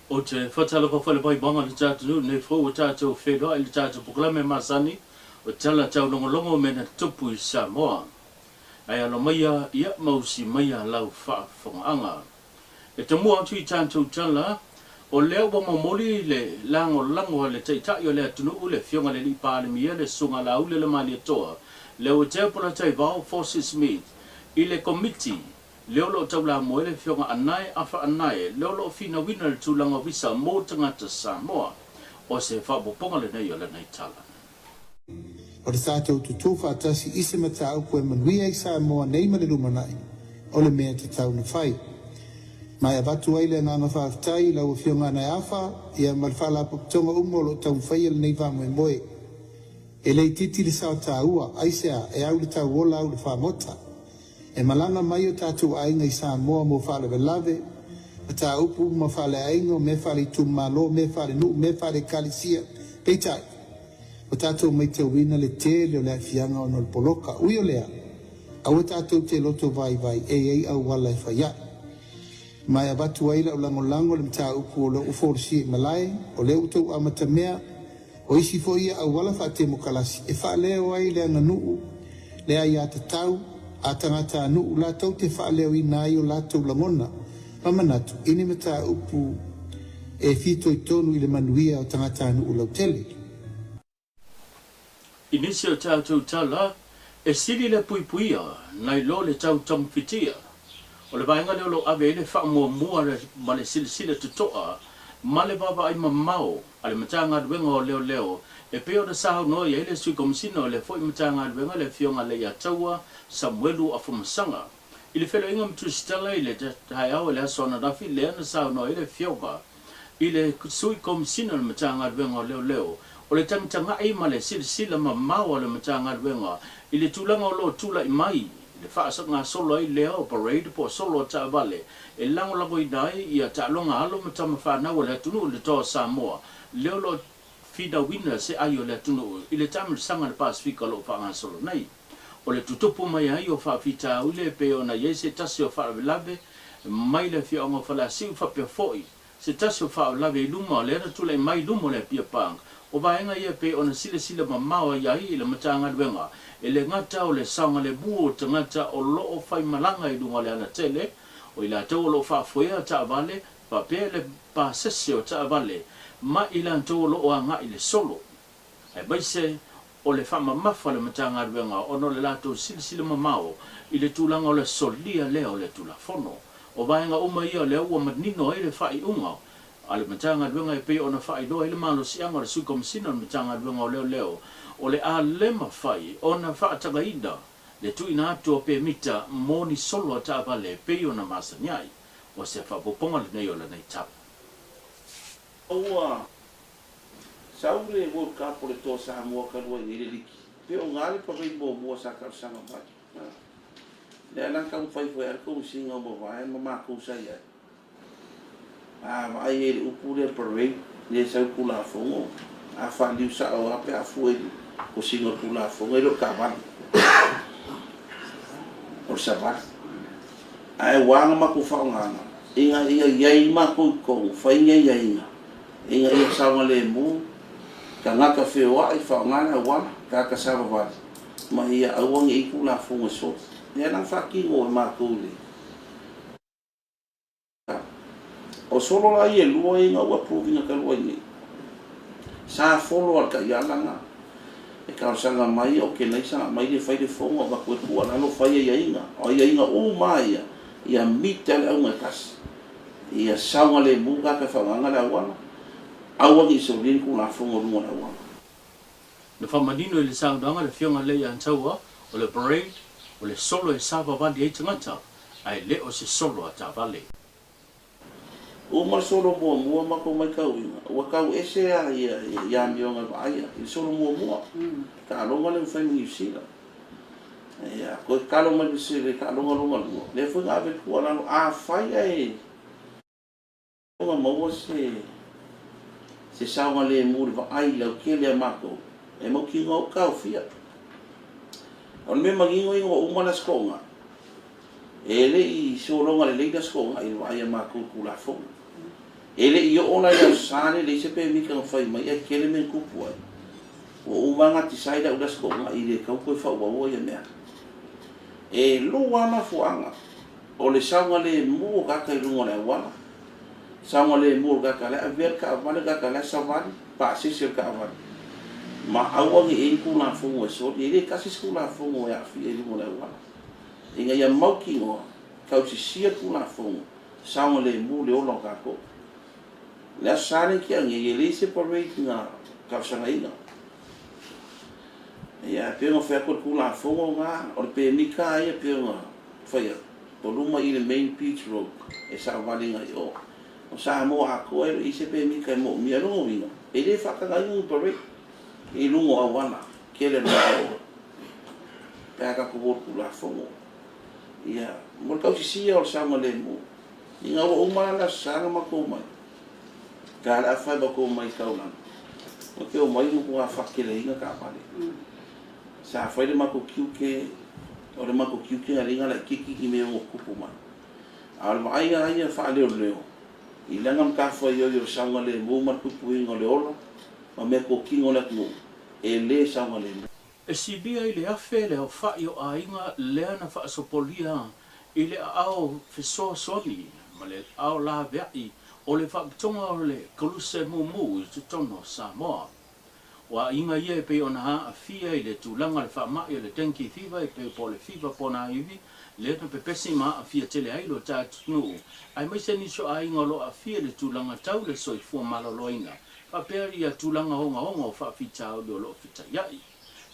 Ou te whatalofa foi le vaivanga le tatou nei fou o tatou whenua i le tatou pokalame masani o tala taulogologo me na tupu i Samoa. Ae alo maia ia ma usi maia lau faafofogaaga. E tomua atu i tatou tala, o lea ua momoli le lagolago a le Taitai o le atunuu, le Afioga i le Alii Palemia, le Susuga Laauli le Malietoa, Leuatea Polataivao Fosi Smith, i le Komiti lea o lo o taulamua ai le Afioga Anae Afa Anae, lea o lo o finauina le tulaga o visa mo tagata Samoa. O se faaopoopoga lenei o lenei tala. O le tatou tutū faatasi i se mataupu e manuia ai Samoa nei ma le lumanai, o le mea tatau ona fai. Ma e avatu ai le agaga faafetai i lau Afioga Anaeafa ia ma le Faalapotopotoga uma o lo o taumafaia lenei faamoemoe. E le itiiti le sao taua, aisea, e au le tauola au le fagota. E malaga mai o tatou aiga i Samoa mo faalavelave, mataupu uma faaleaiga, mea faale-itumalo, mea faale-nuu, mea faale-ekalesia. Peitai, ua tatou maitauina le tele o le aafiaga ona o le poloka. Ui o lea, aua tatou te loto vaivai e i ai auala e fai ai. Ma e avatu ai lau lagolago i le mataupu o lo o folasia i malae, o lea ua tou amatamea, o isi foi ia auala faatemokalasi e faaleo ai le aganuu, le aiatatau a tagatanuu latou te faaleoina ai o latou lagona ma manatu i ni mataupu e fitoitonu i le manuia o tagatanuu lautele. I nisi o tatou tala, e sili le puipuia nai lo le tau tamufitia. O le vaega lea o lo o ave ai le faamuamua ma le silasila totoa ma le vaavaai mamao a le Matagaluega o Leoleo e pei ona saunoa i ai le Sui Komesina o lea foi Matagaluega le Afioga Leiataua Samuelu Afamasaga. I le feiloaiga ma Tusitala i le taeao i le aso ananafi lea na saunoa ai le Afioga i le Sui Komesina o le Matagaluega o Leoleo, o le tagitagai ma le silasila mamao a le Matagaluega i le tulaga o lo o tulai mai i le faagasolo ai lea o parade po o solo a taavale e lagolagoina ai ia taaloga alo ma tama fanau a le atunuu i le Toa o Samoa lea o lo o finauina se ai o le atunuu i le taamilosaga a le Pasefika o lo o faagasolo nei. O le tutupu mai ai o faafitauli e pei ona i ai se tasi o faalavelave mai le afioaga o Faleasiu faapea foi se tasi o faalavelave i luma o lea na tulai mai i luma o le Apia Park. O vaega ia e pei ona silasila mamao ai ai i le Matagaluega e le gata o le saogalemu o tagata o lo o faimalaga i luga o le alatele, o i latou o lo o faafoea taavale faapea le pasese o taavale ma i latou o lo o agai i le solo. Aemaise o le faamamafa a le Matagaluega ona o le latou silasila mamao i le tulaga o le solia lea o le Tulafono. O vaega uma ia lea ua manino ai le faaiuga a le Matagaluega e pei ona faailoa ai le malosiaga o le Sui Komesina o le Matagaluega o Leoleo o le a le mafai ona faatagaina le tuuina atu o pemita mo ni solo a taavale e pei ona masani ai. O se faaopoopoga lenei o lenei tala. Ua Sau le World Cup o le Toa Samoa talu ai nei le liki, pe o ga le parade muamua sa talosaga mai. Lea la na taumafai foi ai le Komesina o Mavae ma matou sa i ai. A vaai ai i le upu lea parade, lea e sau i le Tulafono, a faaliu sao lava pe a fua i le kosiga o le Tulafono, e le o le taavale, o le savali. Ae ua ala matou faaaogaina ina ia i ai matou i totonu, fai ni aiaiga ina ia saogalemu tagata feoai, faaaoga le auala, tagata savavali, ma ia aua ne i Tulafono e soli. Lea la na faatino e matou i le. O solo la ia e lua ia na ou approve ina talu ai nei, sa follow a le taiala na e talosaga mai okenaisa aumai le fai le fono avatu ai tuualalo fai aiaiga. O aiaiga uma lava ia, ia meet lava le auga e tasi. Ia saogalemu tagata e faaaogaina le auala, aua ne i solia ni Tulafono i luga o le auala. Na faamanino i le saunoaga a le Afioga Lei Antaua, o le parade, o le solo e savavali ai tagata, ae le o se solo a taavale. Uma le solo muamua matou matauina, ua tau ese lava ia amioga e vaaia i le solo muamua, taaloga lea ua fai ma Niu Sila. Ia, toe tatalo mai le taaloga lona lua, lea foi na ave le tuualalo, afai ae ona maua se saogalemu i le vaai lautele a matou, e mautinoa ua taofia. O le mea manino ina ua uma le Aso Toonai, e le i sologa lelei le Aso Toonai i le vaai a matou i Tulafono. E le i oo la i le Aso Sa lea, e leai se pemita na fai mai ae tele mea na tupu ai. Ua uma lava gati i lau le Aso Toonai, e le tatau ona toe faaauaua ia mea. E lua lava mafuaaga, o le saogalemu o tagata i luga o le auala, saogalemu o le tagata la e avea le taavale, le tagata la e savali, pasese o le taavale, ma aua ne i i ai ni Tulafono e soli. E le tasi se Tulafono e aafia i luga o le auala. Ina ia mautinoa, tausisia le Tulafono, saogalemu le ola o tatou. O le Aso Sa lea na tea nei, e leai se parade na talosagaina. Ia, e pei ona fai atu o le Tulafono lena, o le pemita lava ia e pei ona fai atu, o luma i le main beach road e savali agai i o. O Samoa atoa e le o i ai se pemita e moomia. O lona uiga, e le faatagaina ni parade i luga o auala tele o le Malo pe a tatou o i le Tulafono. Ia, mo le tausisia o le saogalemu, ina ua uma la le Aso Sa na matou omai, ta le afa e matou omai i taulaga, ou te omai ua matua faateleina taavale. Sa fai le matou tiute, o le matou tiute na alii na laitiiti ni mea e ono tutupu mai. A o le vaaiga lava ia faaleoleo, i lana matafaioi o le saogalemu ma le puipuiga o le ola ma meatotino a le atunuu, e le saogalemu. E silia i le 1000 le aofai o aiga lea na faasopolia i le aao fesoasoani ma le aao laveai o le Faaputoga o le Koluse Mumu i totonu o Samoa. O aiga ia e pei ona aafia i le tulaga o le faamai o le dengue fever e pei po o le fiva ponaivi lea na pepesi ma aafia tele ai lo tatou atunuu aemaise nisi o aiga o lo o aafia i le tulaga tau le soifua maloloina faapea ia tulaga ogaoga o faafitauli o lo o fetaiai.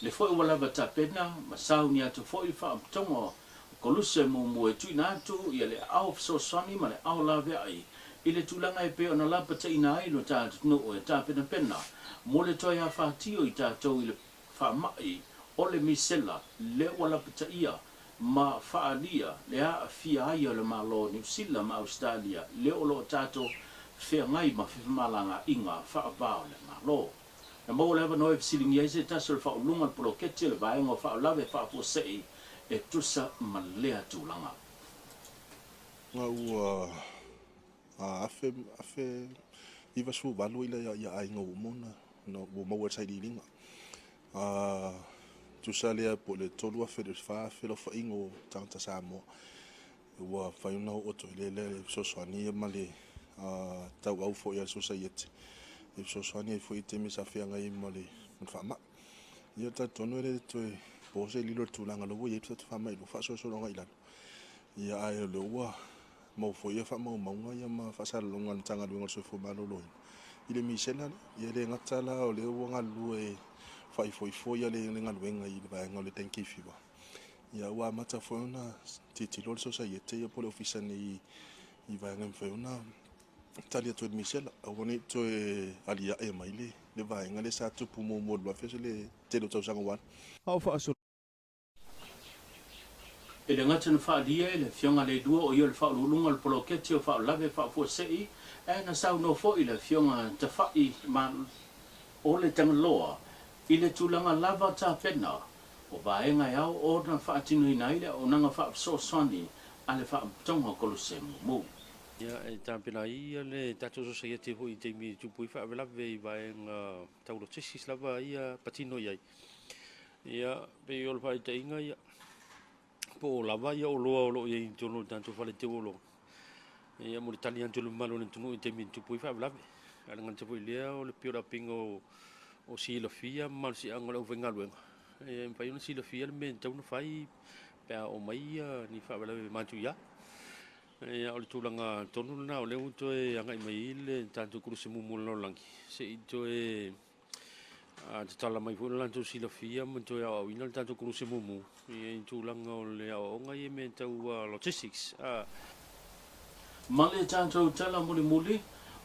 Le foi ua lava tapena ma sauni atu foi le faaputoga o Koluse muamua e tuuina atu ia le aao fesoasoani ma le aao laveai i le tulaga e pei ona lapataiina ai lo tatou atunuu e tapenapena mo le toe afatio i tatou i le faamai o le misela lea ua lapataia ma faaalia le aafia ai o le Malo o Niu Sila ma Ausetalia lea o lo o tatou feagai ma femalagaaiga faava o le Malo. Na maua le avanoa e fesiligia ai se tasi o le faauluga o le poloketi o le Vaega o Faalavelave Faafuasei e tusa ma lea tulaga. Na ua 1098 ia aiga ua uma ona ua maua i le sailiiliga. A tusa lea po o le 3,000 i le 4,000 le aofaiga o tagata Samoa ua mafai ona oo atu ai le fesoasoani ma le tauau foi a le Sosaiete e fesoasoani ai foi i taimi sa feagai ai ma le faamai. Ia talitonu e le toe po se lilo i le tulaga lea ua i ai le tatou faamai ua faasolosolo agai i lalo. Ia ae o lea ua maua foi ia faamaumauga ia ma faasalalauga a le Matagaluega o le Soifua Maloloina i le misela lea. Ia e le gata la o lea ua galulue faaifoifo ia le galuega i le vaega o le dengue fever, ia ua amata foi ona tilotilo le Sosaiete ia po o le Ofisa nei i vaega e mafai ona tali atu ai i le misela. Aua ne i toe aliae mai le vaega lea sa tupu muamua i le 2000 le tele o tausaga ua alu. E le gata na faaalia e le Afioga Leilua o ia o le Faauluuluga o le Poloketi o Faalavelave Faafuasei, ae na saunoa foi le Afioga Tafa'i o le Tagaloa i le tulaga lava tapena o vaega e ao ona faatinoina ai le auaunaga faafesoasoani a le Faalapotopotoga o Koluse Mumu. Ia, e tapena ai le tatou sosaiete foi i taimi e tupu ai faalavelave i vaega tau logistics lava ia patino i ai. Ia, pei o le faataitaiga ia, po o lava ia oloa o lo o i ai i totonu o le tatou fale teu oloa. Ia, mo le tali atu i le mamalu o le atunuu i taimi e tupu ai faalavelave. Ae le gata foi i lea, o le pei o le apiga o silafia ma malosiaga o le aufaigaluega, ia, e mafai ona silafia le mea e tatau ona fai pe a oo mai ni faalavelave matuia. Ia, o le tulaga tonu lena o lea ua toe agai mai ai le tatou koluse mumu o le lalolagi, se i toe tatala mai foi lo latou silafia ma toe aoaoina le tatou koluse mumu i tulaga o le aoaoga ia i mea tau logistics. Ma le tatou tala mulimuli,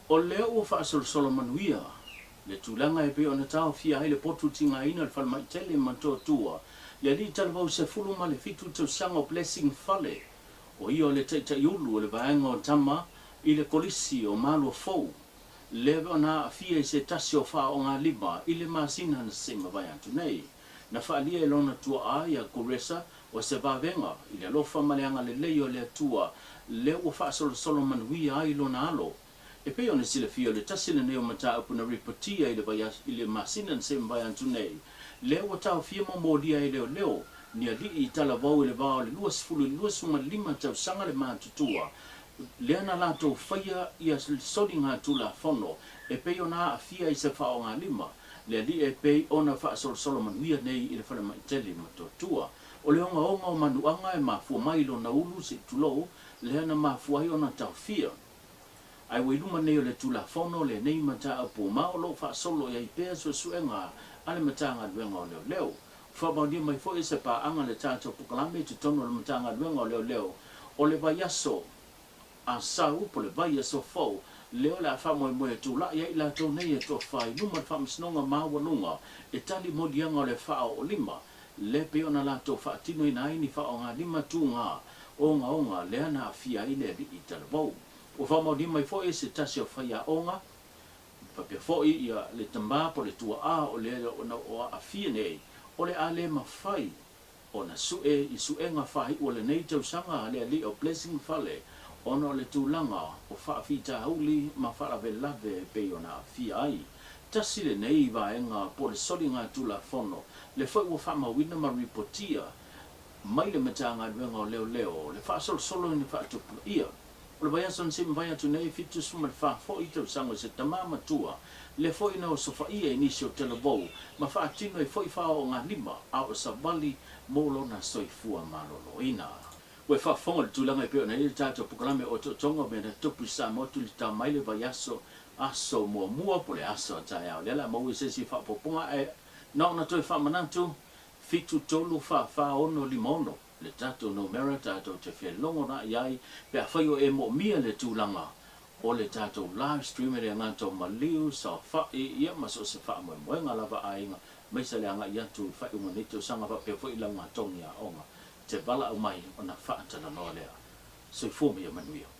o lea ua faasolosolo manuia le tulaga e pei ona taofia ai le potu tigaina o le falemai tele ma Motootua, le alii talavou 17 tausaga o Blessing Fale, O ia o le taitaiulu o le vaega o Tama i le Kolisi o Malua Fou, lea ona aafia i se tasi o faaogalima i le masina na se i mavae atu nei. Na faaalia e lona tuaa ia Kuresa o se vavega i le alofa ma le agalelei o le Atua lea ua faasolosolo manuia ai lona alo. E pei ona silafia, o le tasi lenei o mataupu na ripotia i le vaiaso i le masina na se mavae atu nei, lea ua taofia ma molia e leoleo ni alii i talavou i le va o le 20 i le 25 tausaga le matutua, lea na latou faia ia soligatulafono e pei ona aafia i se faaaogalima le alii e pei ona faasolosolo manuia nei i le falemai tele i Motootua. O le ogaoga o manuaga e mafua mai i lona ulu se i tulou, lea na mafua ai ona taofia. Ae ua i luma nei o le Tulafono lenei mataupu ma o lo o faasolo i ai pea suesuega a le Matagaluega o Leoleo. Ua faamaonia mai foi e se paaga le tatou polokalame i totonu o le Matagaluega o Leoleo o le vaiaso a sau po le vaiaso fou lea o le a faamoemoe e tulai ai i latou nei e toafa i luma o le Faamasinoga Maualuga e tali moliaga o le faaoolima le pei ona latou faatinoina ai ni faaaogalima tugā ogaoga lea na aafia ai le alii talavou. Ua faamaonia mai foi e se tasi o faiaoga, faapea foi ia le tama po o le tuaa o le ona o aafia nei, o le a le mafai ona sue i suega faaiu o lenei tausaga a le alii o Blessing Fale ona o le tulaga o faafitauli ma faalavelave e pei ona aafia ai. Tasi lenei vaega po o le soligatulafono le foi ua faamauina ma ripotia mai le Matagaluega o Leoleo le faasolosolo ina faatupulaia. O le vaiaso na sii mavae atu nei, 74 foi tausaga o se tama matua, lea foi na osofaia i nisi o talavou ma faatino ai foi faaoogalima a o savali mo lona soifua maloloina. Ua e faafofoga i le tulaga e pei ona i ai le tatou polokalame otootoga o mea na tupu i Samoa tulitao mai le vaiaso aso muamua po o le aso a taeao. Lea o le a maua i se isi faaopoopoga ae na ona toe faamanatu, 7 3 4 4 6 5 6 le tatou numera tatou te felogonai ai pe afai o e moomia le tulaga o le tatou live stream e le gata o maliu, saofai, ia ma so o se faamoemoega lava aiga aemaise le agai atu i faaiuga o lenei tausaga faapea foi laugatogi aoga te valaau mai ona faatalanoa lea. Soifua ma ia manuia.